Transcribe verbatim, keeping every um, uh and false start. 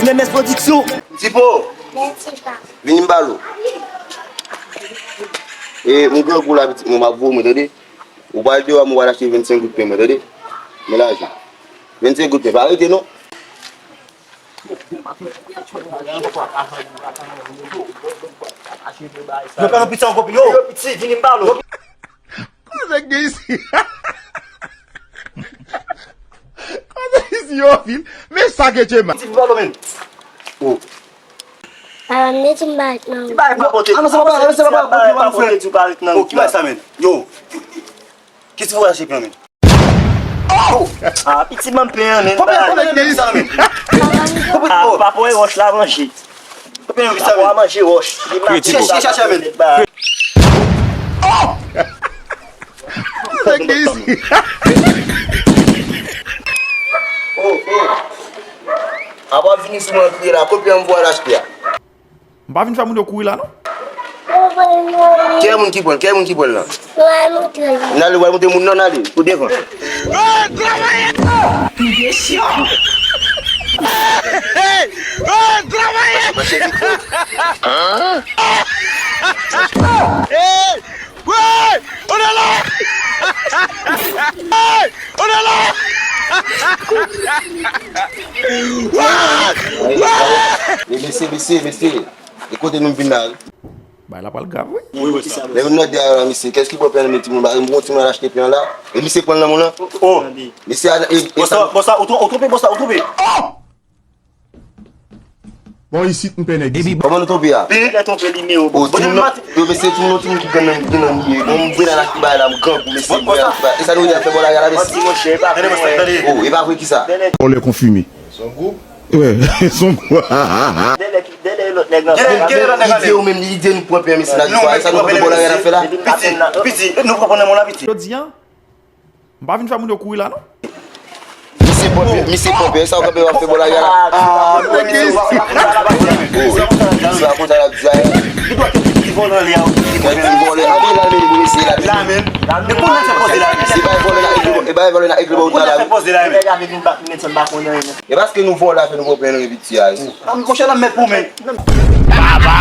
M M S Production. Tipo, vini m pale w. E, m grangou la, pitit mwen, m ap voye mwen, tande? Ou pral deyò a, m pral achte vennsenk goud pen mwen, tande? Men lajan. Vennsenk goud pen, pa rete non. Yo, pran yon piti ankò, yo. Yo, piti, vini m pale w. Koze gen isi? Koze isi yo vin? Men sa ke Djema. Ti valo men. Oh. Ah, men ti m ba nan. Ti ba pa pote. Ah non, se pa ba, se pa ba, pote pa nou fè. Oh, ki bay sa men? Yo. Ki ti voyaj se plan men? Oh! Ah, piti ban m pen an men. Konbyen, konbyen ki gen sa men? Ah, papa wè wòch la manje. Konbyen ki sa men? Papa manje wòch. Li manje sa. Chache men. Oh! Sa k gen isi? Oh, oh. Apa w vini sou mwen kriye la, kote m pral achte a? M pa vin fè moun yo kouri la, non. Kè moun ki pran, kè moun ki pran la. N ale, w al montre moun nan, n ale, pou devan. Hey! Hey! Travay! Hey! Wey! On est là! Hey! On est là! Wey! Wey! E mesye, mesye, mesye. E kote nou vin la? Bay la pral grav, wi. Wi, wi, sa. Lè nou nan dèyè la, mesye, kès ki pran pen nan men timoun? Ba, yon timoun al achte pen la. E misye pran l nan men w lan. Oh! Mesye, e, e sa. Boss la, ou tro-, ou twonpe, boss la, ou twonpe. Oh! Bon, isit, m pè nèg isit. Kòman nou twonpe a? Pen? Lè twonpe li men w. Oh, bon, timoun nan, yo, mesye, timoun nan, timoun ki gen nan, gen nan, bon, m vre la, la ki bay la, m grangou, mesye, m vre la ki bay. E sa nou di a fè bò la, la, mesye. Tande, tande. Oh, e pa vre ki sa? Vòlè konfime. Son gwoup? Wè, son gwoup. Dèlè, dèlè lòt nèg lan. Dèlè, dèlè lòt nèg lan. Li di yo menm, li di nou pran pen, mesye, la, nou, sa nou pran pen bò la, la fè la. Piti, piti, nou pran pen nan men w la, piti. Jodi a, m pa vin fè moun yo kouri la, non. Misye pòpè, misye pòpè, sa w kanpe w ap fè bò la, la. Ah, misye pòpè. Oh, misye pa konn sa l ap di a. Li dwe te vòlè li a. Li vòlè, antre la, men, mesye, la. La menm. E pou nou fè poze la menm. E bay vòlè la, e bay vòlè la, e bay vòlè la. Pou nou fè poze la menm. E paske nou vòlè a fè nou pran pen nou epi ti a. Ah, monchè, nan men pou men. Baba.